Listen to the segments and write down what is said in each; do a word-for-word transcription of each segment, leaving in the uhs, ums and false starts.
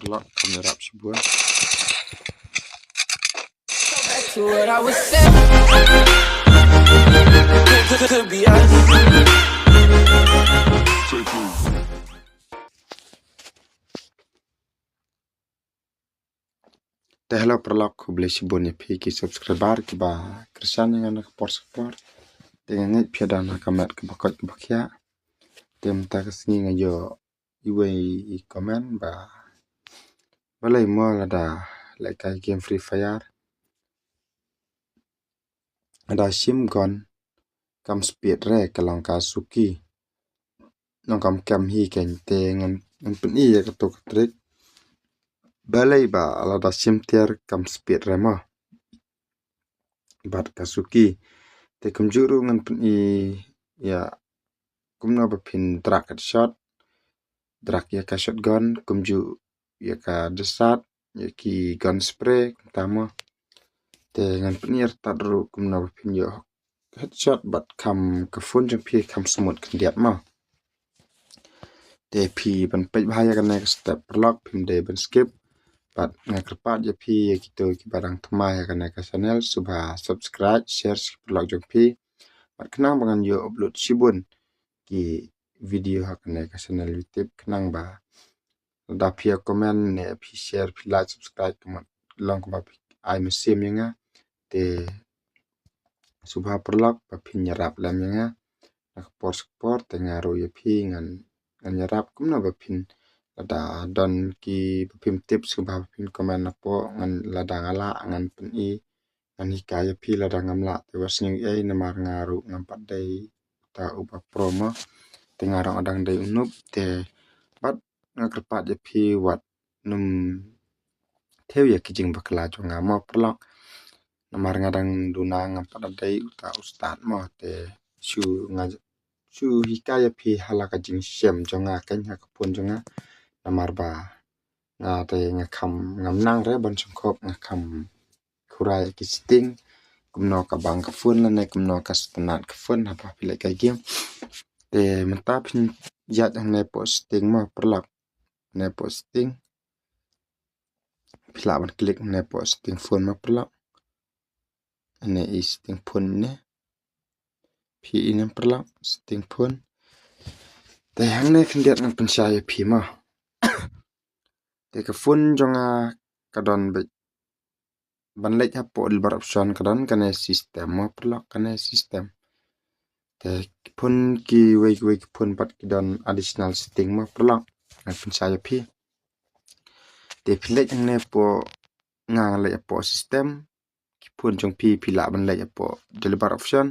Paralok, kam ïarap shibun. To what I was saying. Could, could, could be us. Te hello paralok, khublei shibun ïa phi ki subscriber kiba kyrshan ïa nga na ka por sha ka por. Te nga ngeit phi don ha ka met kaba koit kaba khiah. Te mynta ka sngi nga ïoh iwei i comment ba, balei mo lada lehkai game Free Fire, lada shim gun kam speed re, ka long ka suki. Nong kam kem hi keiñ. Te ngan, ngan pyni ïa kato ka trick. Balei ba lada shim tiar kam speed re mo, bad ka suki. Te kumjuh ruh ngan pyni ïa kumno ba phin drag headshot, drag ïa ka shotgun, kumjuh ïa ka desert, ïa ki gun spray, kumta mo. Te ngan pyni artat ruh kumno ba phin ïoh headshot bad kham, ka phone jong phi kham smooth khyndiat mo. Te phi ban peit bha ïa kane ka step paralok, phim dei ban skip. Bad nga kyrpad ïa phi ïa kito kiba dang thymmai ha kane ka channel, sngewbha subscribe, share sha ki paralok jong phi. Bad khnang ba ngan ïoh upload shibun ki video ha kane ka channel YouTube, khnang ba lada phi ïa comment ne phi share, phi like, subscribe, ka mut long kaba phi ai mynsiem ïa nga. Te sngewbha paralok ba phin ïarap lem ïa nga na ka por sha ka por. Te nga ruh ïa phi ngan, ngan ïarap kumno ba phin, lada don kiba phim tip sngewbha ba phin comment hapoh, ngan, lada nga lah ngan pyni, ngan hikai ïa phi, lada ngam lah te wat sngewsih ei, namar nga ruh ngam pat dei uta uba pro mo. Te nga ruh nga dang dei u noob. Te bad nga kyrpad ïa phi wat nym thew ïa ki jingbakla jong nga mo paralok. Namar nga dang duna, ngam pat dei uta u stad mo. Te shu nga, shu hikai ïa phi ha la ka jingshem jong nga keiñ, ha ka phone jong nga. Namar ba nga te nga kham, ngam nang re ban shongkhop, nga kham khura ïa ki setting, kumno ka bang ka phone lane kumno ka sngewtynnat ka phone haba phi lehkai game. Te mynta phin ïaid hangne hapoh setting mo paralok. Hangne hapoh setting. Phi lah ban click hangne hapoh setting phone mo paralok. Hangne i setting phone ne. Phi i ne paralok, setting phone. Te hangne khyndiat ngan pynshai ïa phi mo. Te ka phone jong nga ka don beit, ban leit hapoh deliver option ka don kane system mo paralok, kane system. Te ki phone kiwei kiwei ki phone pat ki don additional setting mo paralok. Ngan pynshai ïa phi. Te phi leit hangne hapoh, nga nga leit hapoh system. Ki phone jong phi phi lah ban leit hapoh deliver option.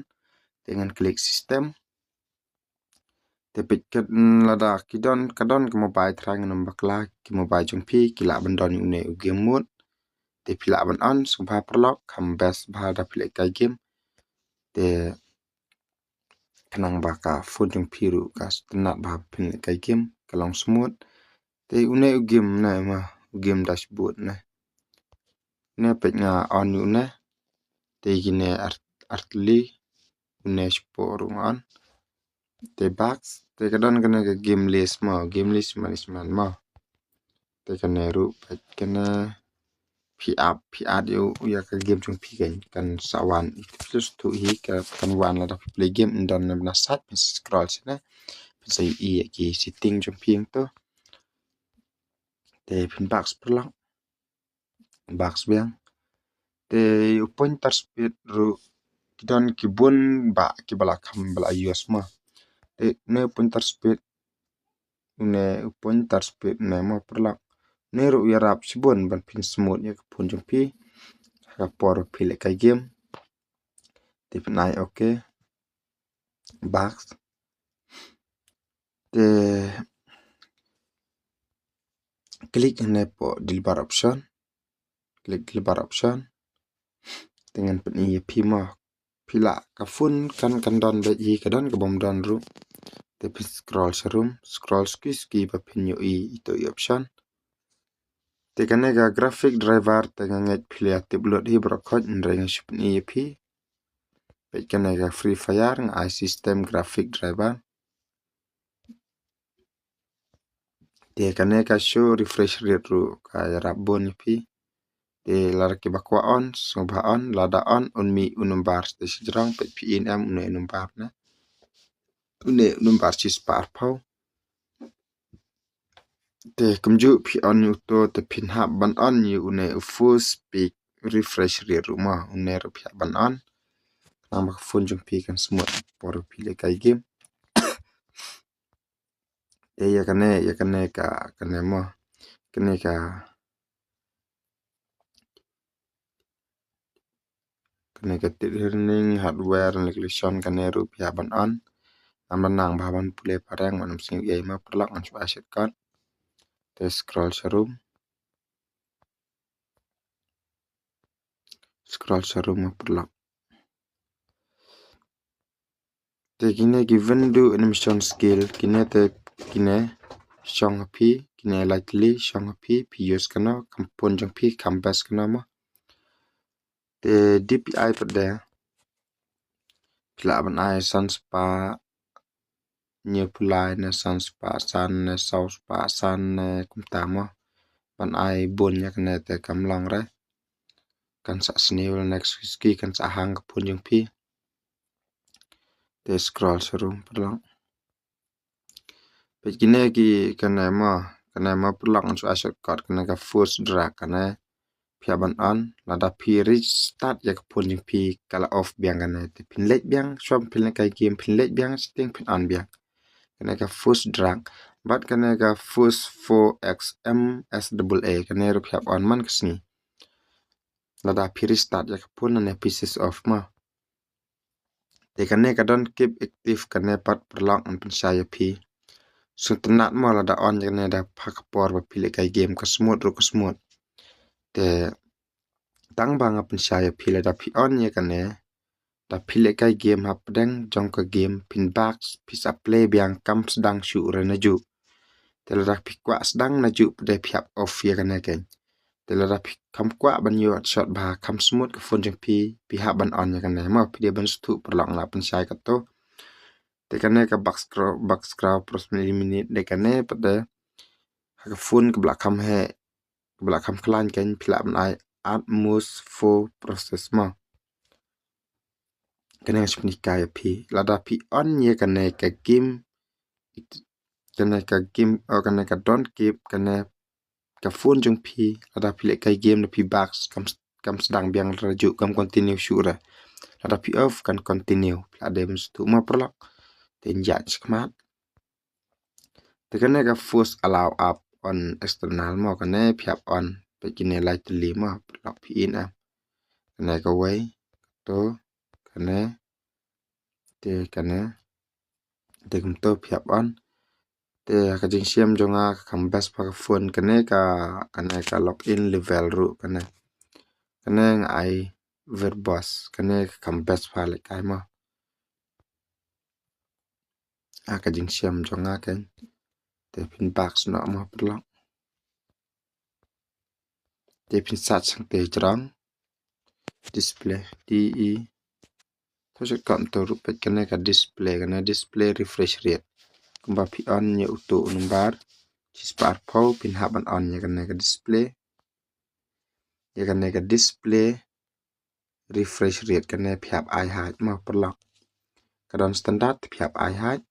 Te ngan click system. Te peit ka, lada ki don, ka don ka mobile, trai ngan ym bakla, ki mobile jong phi ki lah ban don une u game mode. Te phi lah ban on, sngewbha paralok, kham best bha da phi lehkai game. Te khnang ba ka phone jong phi ruh ka sngewtynnat ba phin lehkai game, ka long smooth. Te une u game ne ma, u game dashboard ne. Ne peit nga on une. Te kine ar, artylli, une shapoh ruh nga on. Te back, te ka don kane ka game list mo, game list management mo. Te kane ruh peit kane phi add, phi add ïa u, ïa ka game jong phi kan, kan sa wan. Phi sngewthuh hi ka kan wan lada phi play game, ym don ne bna sait, phin sa scroll shane. Phin sa ïohi ïa ki setting jong phi hangto. Te phin back paralok. Back biang. Te u pointer speed ruh ki don ki bun ba kiba la kham ba la use mo. Te une u pointer speed, une u pointer speed une mo paralok. Une ruh u ïarap shibun ban phin smooth ïa ka phone jong phi ha ka por phi lehkai game. Te phin ai okay. Back. Te click hangne hapoh deliver option. Click deliver option. Te ngan pyni ïa phi mo. Phi lah, ka phone kan, kan don beit hi, ka don ka bym don ruh. Te phi scroll sharum, scroll suki suki ba phin ïohi ito i option. Te kane ka graphic driver te nga ngeit phi la tip lut hi baroh khoit, hynrei nga shu pyni ïa phi. Peit kane ka Free Fire nga ai system graphic driver. Te kane ka show refresh rate ruh ka ïarap bun ïa phi. Te lada kiba kwah on, sngewbha on, lada on, un mih u number te shajrong, peit phi in em une u number ne. Une u number shispah arphew. Te kumjuh phi on ïa uto te phin hap ban on ïa une u force peak refresh rate ruh mo, une ruh phi hap ban on. Khnang ba ka phone jong phi kan smooth por phi lehkai game. Te ïa kane, ïa kane ka, kane mo. Kane ka, kane ka deep learning, hardware, and regulation, kane ruh phi hap ban on. Namar nang ba ban pule phareng, ban ym sngew ei mo paralok, ngan shu ai shortcut. Te scroll sharum. Scroll sharum mo paralok. Te kine ki window animation scale, kine te kine shong ha phi, kine lai tylli shong ha phi, phi use kano, kam phone jong phi, kam best kano mo. Te D P I pat de, phi lah ban ai san spah hynñiew phew lai ne san spah san ne saw spah san ne kumta mo. Ban ai bun ïa kane te kam long re. Kan sa sniew lane ka suki suki kan sa hang ka phone jong phi. Te scroll sharum paralok. Peit kine ki kane mo, kane mo paralok ngan shu ai shortcut, kane ka force drag kane. Phi hap ban on, lada phi restart ïa ka phone jong phi ka la off biang kane. Te phin leit biang, shuwa phin lehkai game, phin leit biang, setting phin on biang. Kane ka force drag, bad kane ka force four X M S double A, kane ruh phi hap on man ka sngi. Lada phi restart ïa ka phone ne phi switch off mo. Te kane ka don't keep active kane pat paralok ngan pynshai ïa phi. Sngewtynnat mo lada on ïa kane da ha ka por ba phi lehkai game ka smooth ruh ka smooth. Te tang ba nga pynshai ïa phi lada phi on ïa kane, da phi lehkai game hapdeng jong ka game phin back phi sa play biang kam sdang shuh re najuh. Te lada phi kwah sdang najuh pat de phi hap off ïa kane keiñ. Te lada phi kam kwah ban ïoh shot ba kam smooth ka phone jong phi, phi hap ban on ïa kane mo, phi dei ban sngewthuh paralok nga pynshai kato. Te kane ka back scroll, back scroll approximately minute de kane pat de ha ka phone kaba la kham heh, kaba la kham khlaiñ keiñ phi lah ban ai add mouse for process mo. Kane nga shu pynhikai ïa phi. Lada phi on ïa kane ka game, kane ka game, oh, kane ka don't keep, kane ka phone jong phi, lada phi lehkai game da phi back kam, kam sdang biang re najuh kam continue shuh re. Lada phi off kan continue. Phi lah dei ban sngewthuh mo paralok. Te ngan ïaid shakhmat. Te kane ka force allow app on external mo, kane phi hap on. Peit kine lai tylli mo paralok phi in em. Kane kawei, kato, kane, te kane. Te kumto phi hap on. Te ka jingshem jong nga ka kam best bha ka phone kane ka, kane ka login level ruh kane. Kane nga ai verbose, kane ka kam best bha lehkai mo. Ha ka jingshem jong nga kane. Te phin back noh mo paralok. Te phin search hangtei jrong. Display, D E. To shortcut to ruh peit kane ka display, kane display refresh rate. Kumba phi on ïa uto u number shispah arphew phin hap ban on ïa kane ka display. Ïa kane ka display refresh rate kane phi hap ai height mo paralok. Ka don standard phi hap ai height.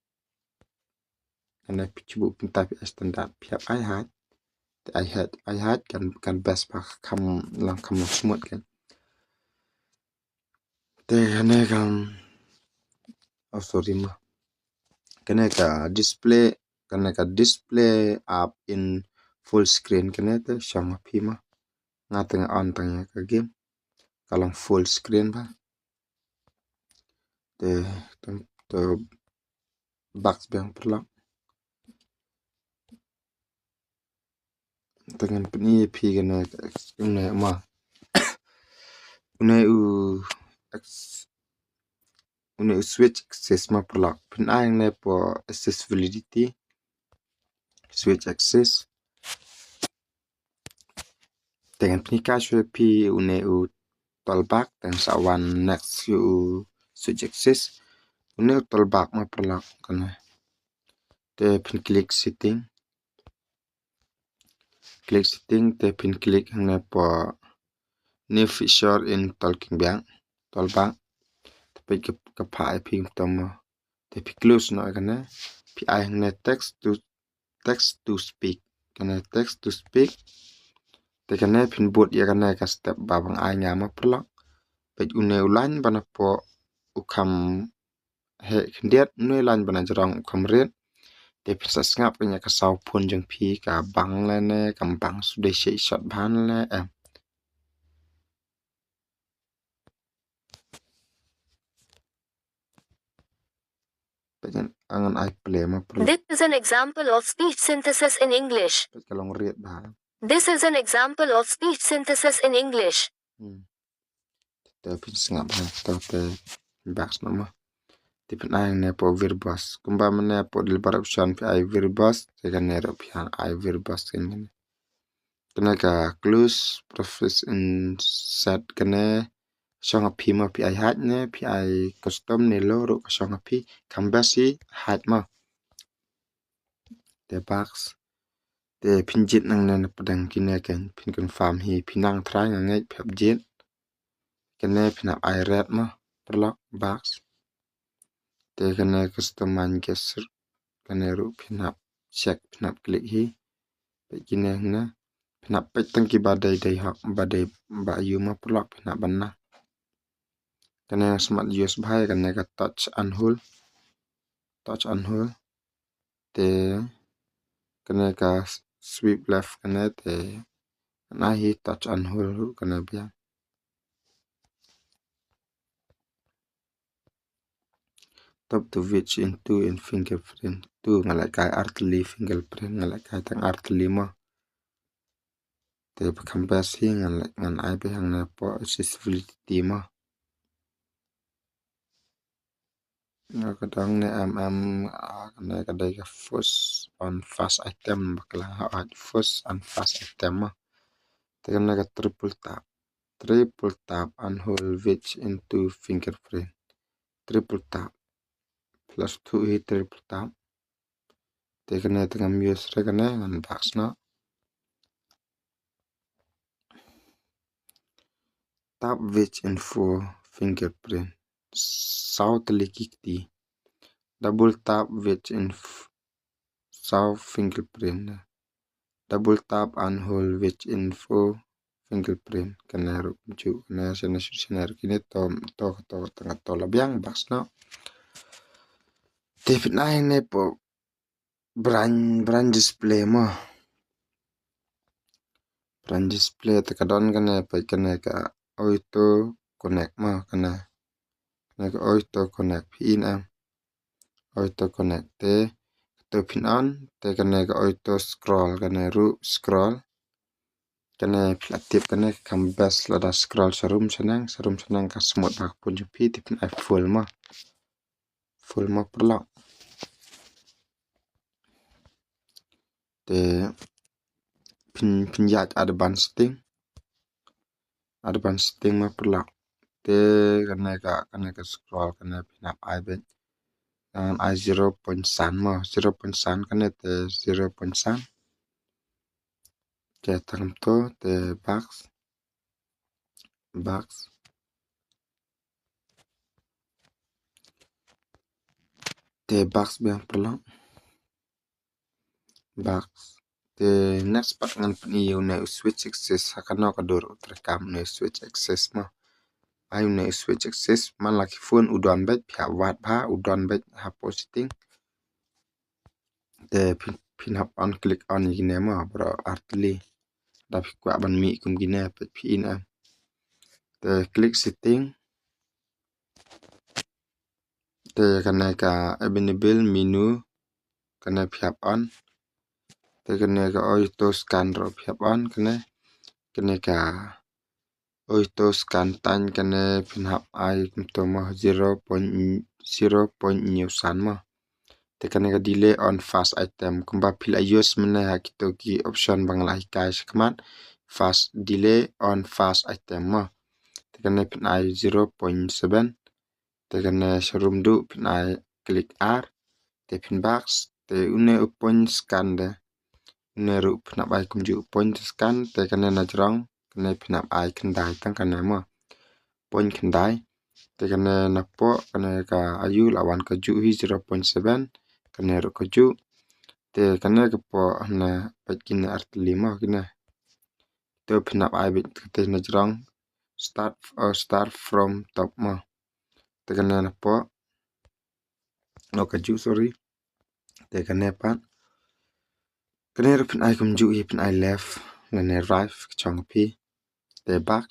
Kane phi shu buh pynta phi ai standard phi hap ai height. Te ai height, ai height kan, kan best bha, kham long, kham long smooth kan. Te kane ka, oh sorry mo. Kane ka display, kane ka display up in full screen kane te shong ha phi mo. Nga te nga on tang ïa ka game. Ka long full screen bha. Te, te, te back biang paralok. Te ngan pyni ïa phi kane, une mo. Une u ex-, une u switch access mo paralok. Phin ai hangne hapoh access validity. Switch access. Te ngan pyni ka shuwa phi une u toolbar, te ngan sa wan next ïa u switch access. Une u toolbar mo paralok kane. Te phin click setting. click setting, te phin click hangne hapoh new feature in Talking Bang, Talkback. Te peit ka, ka phah ïa phi kumto mo. Te phi close noh ïa kane. Phi ai hangne text to, text to speak. Kane text to speak. Te kane phin bud ïa kane ka step ba bang ai nga mo paralok. Peit une u line ba napoh u kham heh khyndiat, une u line ba najrong u kham rit. Te phin sa sngap ïa ka saw phone jong phi ka bang lane kam bang, shu dei shai shot bha lane em. Peit ngan, ngan ai play mo paralok. This is an example of speech synthesis in English. Peit ka long rit bha. This is an example of speech synthesis in English. Hmm. Te phin sngap bha, te phin back noh mo. Te phin ai hangne hapoh verbose. Kumba mynne hapoh deliver option phi ai verbose, te kane ruh phi ai verbose kane. Kane ka close, preface, insert kane shong ha phi mo, phi ai hide ne phi ai custom ne low ruh ka shong ha phi, kham best hi hide mo. Te back. Te phin jied nangne na pdeng kine, kan phin confirm hi, phi nang trai nga ngeit phi hap jied. Kane phin hap ai red mo paralok, back. Te kane customize guest, kane ruh phin hap check, phin hap click hi. Peit kine hangne. Phin hap peit tang kiba dei dei hok, ba dei ba ïoh mo paralok phin hap ban nang. Kane smat use bha ïa kane ka touch and hold. Touch and hold. Te kane ka swipe left kane te ngan ai hi touch and hold ruh kane biang. Tap to which in two in fingerprint. Two nga leh kai artylli, fingerprint nga leh kai tang artylli mo. Te ba kham best hi ngan leh, ngan ai beit hangne hapoh accessibility mo. Nga ka dang ne em em, ah, kane ka dei ka first and fast item, bakla ha first and fast item mo. Te kane ka triple tap. Triple tap and hold which in two fingerprint. Triple tap. Plus two hi triple tap. Te kane te ngam use re kane, ngan back noh. Tap which in four fingerprint. Saw tylli ki kti. Double tap which in f-, saw fingerprint. Double tap and hold which in four fingerprint. Kane ruh kumjuh, kane shane shu shane ruh kine to, to, to, to, to la biang, back noh. Te phin ai ne hapoh branch, branch display mo. Branch display te ka don kane, peit kane ka auto connect mo kane. Kane ka auto connect phi in em. Auto connect te, te phin on, te kane ka auto scroll, kane ruh scroll. Kane phi la tip kane ka kham best lada scroll sharum shaneng, sharum shaneng ka smooth bha ka phone jong phi, te phin ai full mo. Full mo paralok. Te phin, phin ïaid advanced setting. Advanced setting mo paralok. Te kane ka, kane ka scroll kane phin hap ai beit. Ngan ai zero point san mo, zero point san kane te zero point san. Te tang to te back. Back. Te back biang paralok. Back. Te next pat ngan pyni ïa une u switch access, ha kano ka dur u treikam une u switch access mo. Ai une u switch access, man la ki phone u don beit, phi hap wad bha, u don beit hapoh setting. Te phin, phin hap on, click on ïa kine mo, bro, artylli. Da phi kwah ban mih kum kine, peit phi in em. Te click setting. Te kane ka available menu, kane phi hap on. Te kane ka auto scan ruh phi hap on, kane, kane ka auto scan time kane phin hap ai kumto mo, zero point, zero point hynñiew san mo. Te kane ka delay on first item, kumba phi la use mynne ha kito ki option ba nga la hikai shakhmat, first delay on first item mo. Te kane phin ai zero point seven. Te kane sharum duh phin ai click ar. Te phin back, te une u point scan de. Une ruh phin hap ai kumjuh point scan, te kane na jrong, kane phin hap ai khyndai tang kane mo. Point khyndai. Te kane na poh, kane ka ayu la wan kajuh hi zero point seven, kane ruh kajuh. Te kane ka poh na peit kine artylli mo kine. Te phin hap ai beit kata na jrong. Start, uh, start from top mo. Te kane na poh. Oh, kajuh, sorry. Te kane pat. Kane ruh phin ai kumjuh hi, phin ai left lane right ka chong phi. Te back.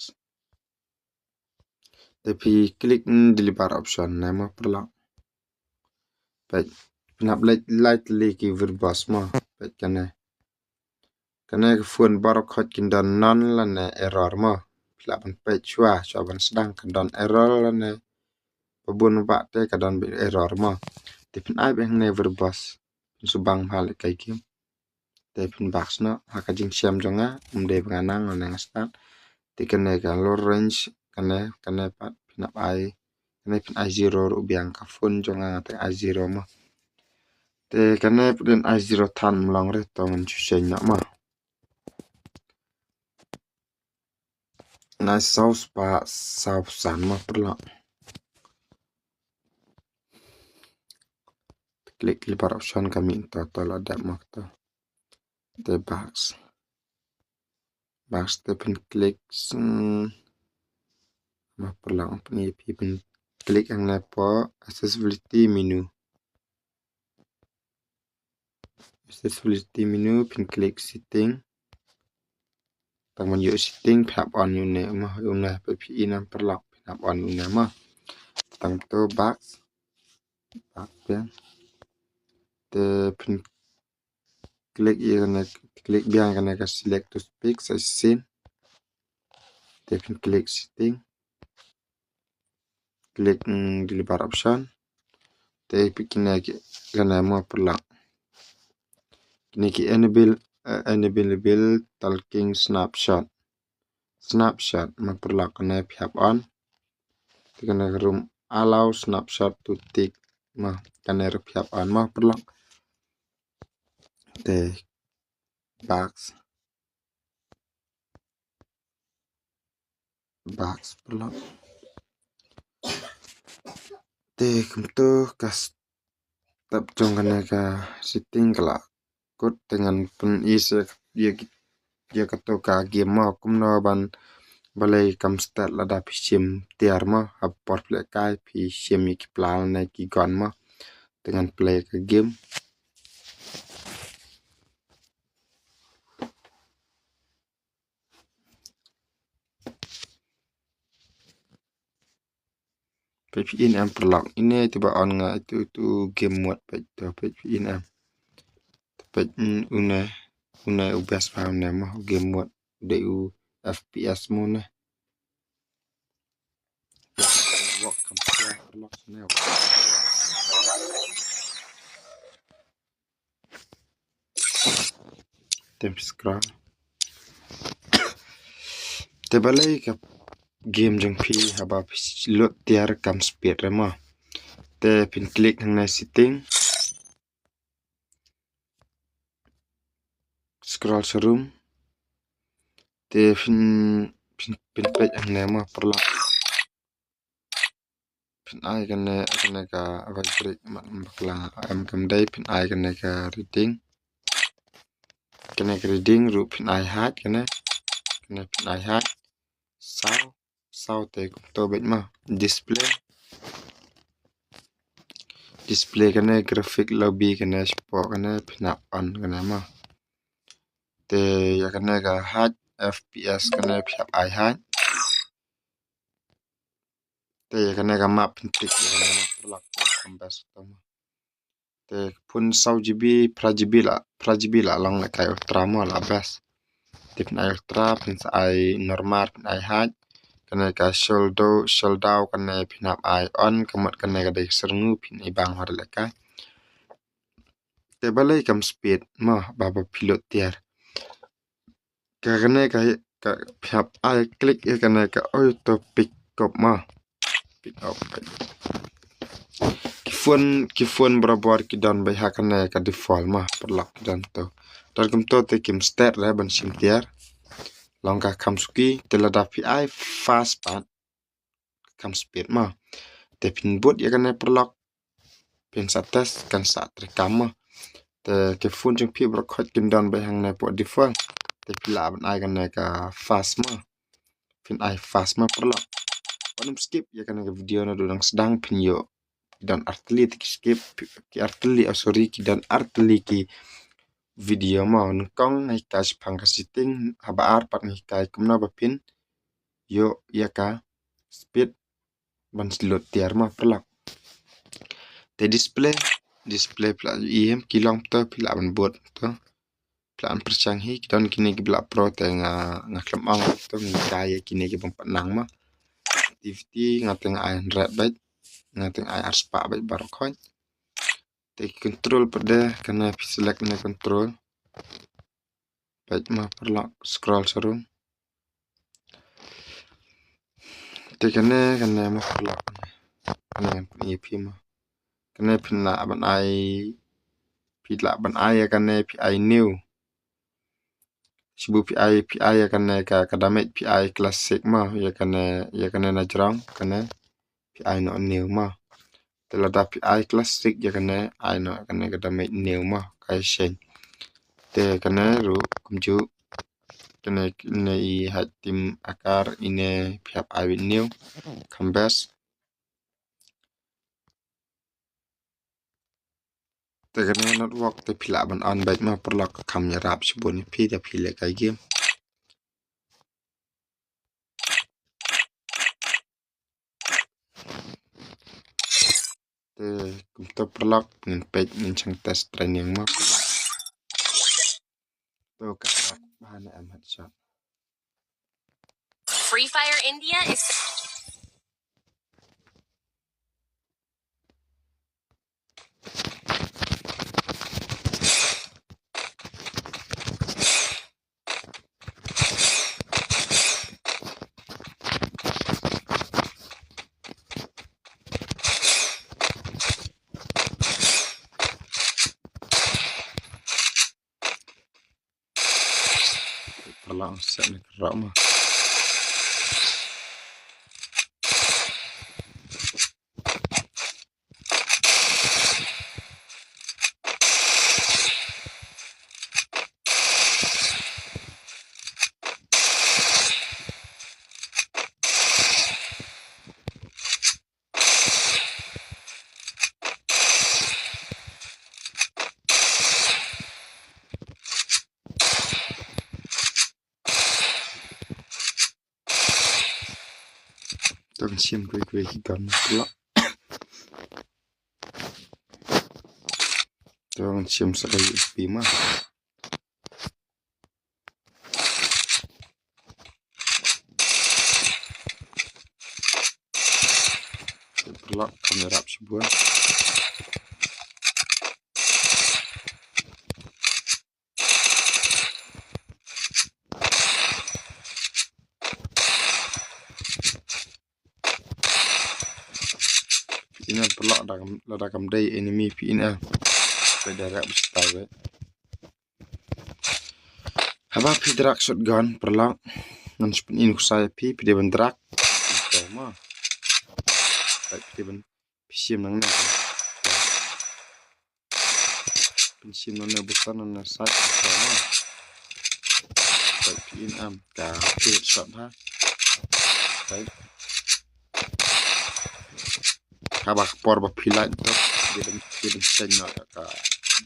Te phi click, mm, deliver option ne mo paralok. Peit, phin hap leit lai tylli ki verbose mo. Peit kane. Kane ka phone baroh khoit kin don none lane error mo. Phi lah ban peit shuwa, shuwa ban sdang ka don error lane ba bun ba te ka don beit error mo. Te phin ai beit hangne verbose. Phin shu bang bha lehkai game. Te phin back noh ha ka jingshem jong nga, um dei ba nga nang lane nga start. Te kane ka low range, kane, kane pat phin hap ai, kane phin ai zero ruh biang, ka phone jong nga nga te ai zero mo. Te kane phin ai zero than, ym long re, to ngan shu seng noh mo. Nai saw spah saw phew san mo paralok. Click deliver option ka mih to, to la dep mo to. Te back. Back te phin click, mm, mo paralok, phin, phin click hangne poh accessibility menu. Accessibility menu, phin click setting. Tang ban ïoh setting, phin hap on une mo, une, peit phi i nam paralok, phin hap on une mo. Tang to back. Back biang. Te phin click ïa kane, click biang kane ka select to speak sa shisien. Te phin click setting. Click, mm, deliver option. Te phi kine ki, kane mo paralok. Kine ki enable, eh, enable talking snapshot. Snapshot mo paralok, kane phi hap on. Te kane ka room allow snapshot to take mo, kane ruh phi hap on mo paralok. Te back. Back paralok. Te kumto ka step jong kane ka setting ka la kut, te ngan pyni sa ïa, ïa kato ka game mo kumno ban, balei kam start lada phi shim tiar mo, ha por phi lehkai phi shim ïa ki pla ne ki gun mo. Te ngan play ka game. Peit phi i nam paralok, ine te ba on nga itu, itu game mode, peit to, peit phi i nam. Peit, mm, une, une u best pa une mo game mode, u dei u F P S mo une. Walk, come here, paralok, sini walk. Tem scroll. Te balei ka game jong phi haba phi load tiar kam speed re mo. Te phin click hangne setting. Scroll sha room. Te phin, phin, phin peit hangne mo paralok. Phin ai kane, kane ka vibrate, mat bakla em kam dei, phin ai kane ka reading. Kane ka reading ruh phin ai height kane. Kane phin ai height. Saw, saw te kumto beit mo. Display. Display kane graphic lobby kane shapoh kane phin hap on kane mo. Te ïa kane ka height F P S kane phin hap ai height. Te ïa kane ka map phin tick ïa kane mo paralok, kam best to mo. Te phone saw G B, phra G B la, phra G B la long lehkai ultra mo la best. Te phin ai ultra, phin sa ai normal, phin ai height. Kane ka shadow, shadow kane phin hap ai on, ka mut kane ka dei ka syrngu, phin i bang hor lehkai. Te balei kam speed mo, ba ba phi load tiar. Ka kane ka, ka phi hap ai click ïa kane ka auto pick up mo. Pick up. Ki phone, ki phone barabor ki don beit ha kane ka default mo, paralok, ki don to. Te kumto te kim stet re ban shim tiar. Long ka kham suki, te lada phi ai fast pat, kham speed mo. Te phin bud ïa kane paralok. Phin sa test kan sa treikam mo. Te ki phone jong phi baroh khoit kin don beit hangne hapoh default. Te phi lah ban ai kane ka fast mo. Phin ai fast mo paralok. Wat nym skip ïa kane ka video naduh nang sdang, phin ïoh ki don artylli te ki skip, ki artylli, oh sorry, ki don artylli ki video mo. Nyngkong nga hikai shaphang ka setting, haba ar pat nga hikai kumno ba phin ïoh ïa ka speed ban slot tiar mo paralok. Te display, display phi lah ïohi em, ki long to, phi lah ban bud to. Phi lah ban pyrshang hi, ki don kine kiba lah pro te nga, nga khlem ong to, nga hikai ïa kine kibym pat nang mo. Activity nga te nga ai hynried beit, nga te nga ai arspah beit baroh khoit. Te control pat de, kane phi select ne control. Beit mo paralok, scroll sharum. Te kane, kane mo paralok. Kane, kane phi mo. Kane phin lah ban ai, phi lah ban ai ïa kane phi ai new. Shu phi ai, phi ai ïa kane ka, ka damage phi ai classic mo, ïa kane, ïa kane na jrong, kane phi ai noh new mo. Te lada phi ai classic ïa kane, ai noh kane ka damage new mo, ka shen. Te kane ruh kumjuh, kane, kane i haj tim akar ine phi hap ai beit new, kham best. Te kane network te phi lah ban on beit mo paralok, kham ïarap shibun ïa phi da phi leh kai game. Te kumto paralok, ngin peit, ngin shang test training mo. To ka ba ne em headshot. Free Fire India is Paralok, set ne ka rok mo. To kan shim kawei kawei ki gun paralok. To kan shim sa ka U S B mo. Paralok, kham ïarap shibun. Phi ïohi ne em paralok, lada kam, lada kam dei enemy phi ïohi ne em. Phi direct ba style beit. Haba phi direct shotgun paralok, ngan shu pyni nuksa ïa phi, phi dei ban direct. Phi dei ban, phi dei ban, phi shim nangne. Pynshim nangne button nangne side button na. Side phi in am ka phi shot ha. Side. Kaba ka por ba phi lait to, dei ban, dei ban seng na ka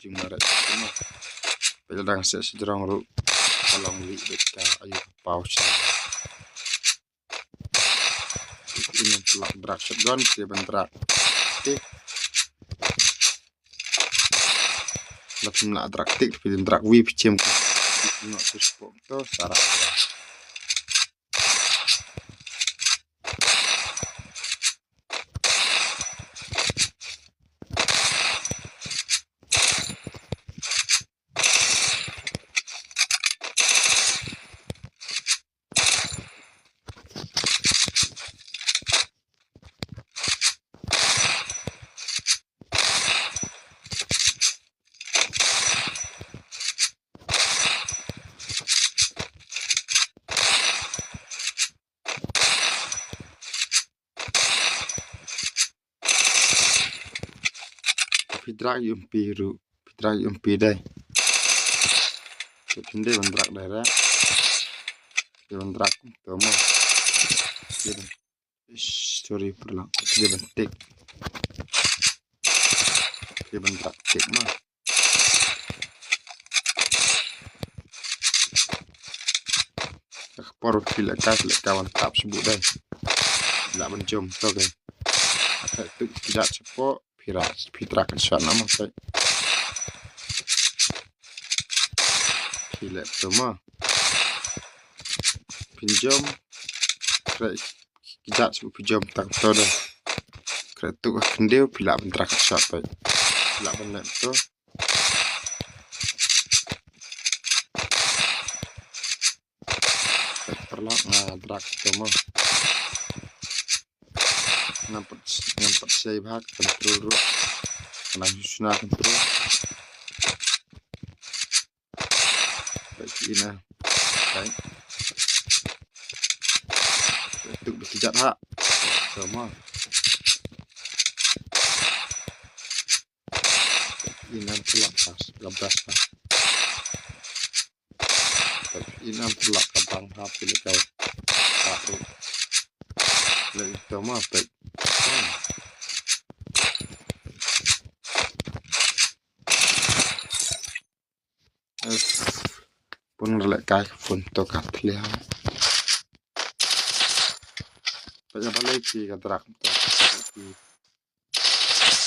jingmaret na. Phi la dang seh sejrong ruh ka long lih bad ka ayu ka paw sha. Ina phi lah direct shotgun, phi ban direct tik. La phim lah direct tik, phi direct wi phi chim. Phi ngok phi spok to, sara. Phi drag ïa u mpi ruh. Phi drag ïa u mpi dei. Te phin dei ban drag direct. Phi dei ban drag kumto mo. Phi dei ban, ish, sorry, paralok. Phi dei ban tik. Phi dei ban drag tik mo. Ka por phi leh ka, phi leh ka wan tap shu buh dei. Lah ban jump to dei. Ata tu ki jat shapoh. Phi ra, phi drag shot na mo, phi. Phi leh to mo. Phin jump. Phi ki jat shu phi jump tang to dei. Kre tu ka khyndew phi lah ban drag shot, phi. Phi lah ban leh to. Paralok, nga drag to mo. Ngam pat, ngam pat sei bha ka control ruh. Nga nang shu shna control. Peit ina. Peit. Tu ba ki jat ha. To mo. Ina paralok, pas ka bas ha. Ina paralok, ka bang ha phi leh ka. Ka ruh. Leh to mo, peit. Eh, pun leh kai pun to ka thlia. Peit ba leh ki ka drag to.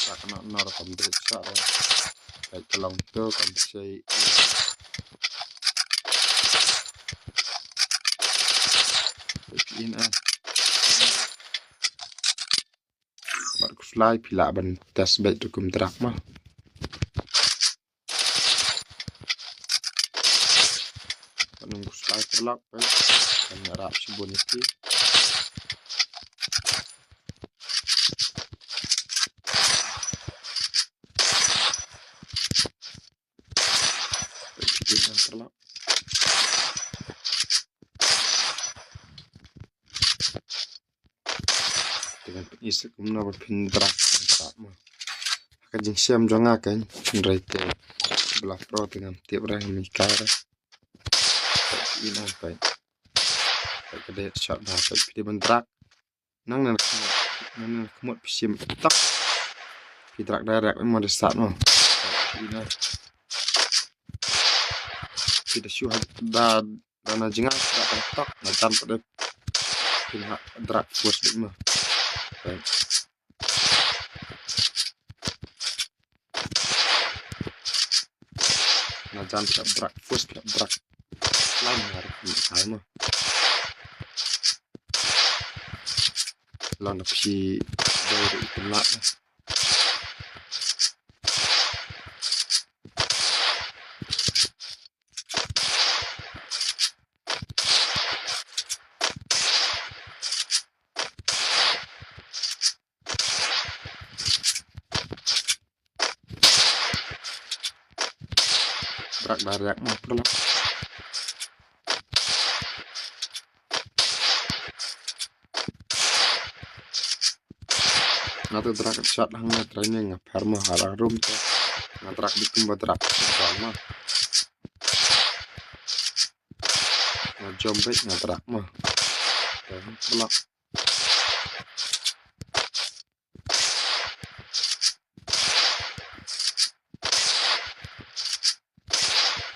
Ka ka nor nor kam dei sa ro. Ka ka long to kam sei. Peit ina. Bad khuslai phi lah ban test beit ruh kum drag mo. Kan ym khuslai paralok, eh. Kan ïarap shibun ïa phi. Peit ina paralok. Te ngan pyni sa kumno ba phin drag, drag mo. Ha ka jingshem jong nga kan, hynrei te ba la pro te ngam tip re, ngam hikai re. Peit ina, peit. Peit ka dei shot ba, peit phi dei ban drag. Nang nang khmut, nang nang khmut phi shim tok. Phi drag direct mo, dei sat mo. Peit ina. Phi da shu ha da Da na jngai, da tang tok, na jan pat dei. Phin hap drag force beit mo. Peit. Na jan phi hap drag force, phi hap drag line, na ruh phi hap mo. Lada phi dei ruh i pynlait. Drag direct mo paralok. Nga te drag shot hangne training nga pher mo, ha la room te nga drag beit kumba drag shot mo. Nga jump beit nga drag mo. Te paralok.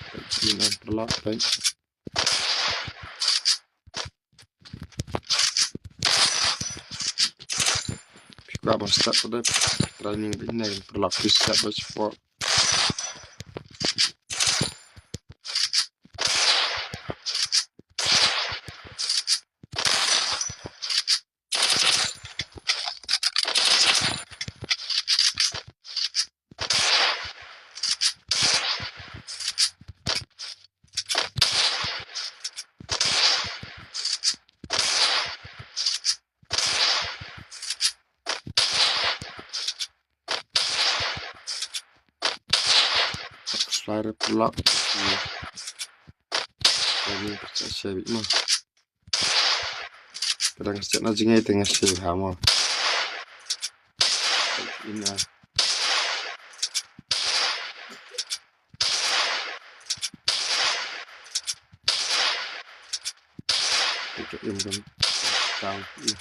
Peit ina paralok, peit. Phi kwah ban start pat dei, training beit ne paralok, phi start beit shapoh. Flyer block. Kami percaya sih mo. Kadang sejak na jingai tengah sih ha mo. Ina. Ka im kan. Ka im.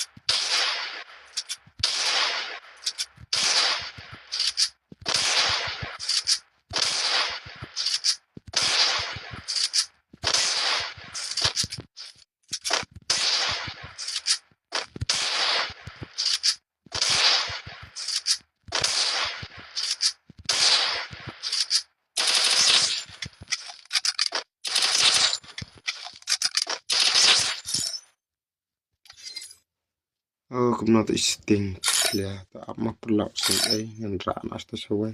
Oh, kumno ta i setting clear ta ap ma pyrlak sing ai ngan rah na sta shawai.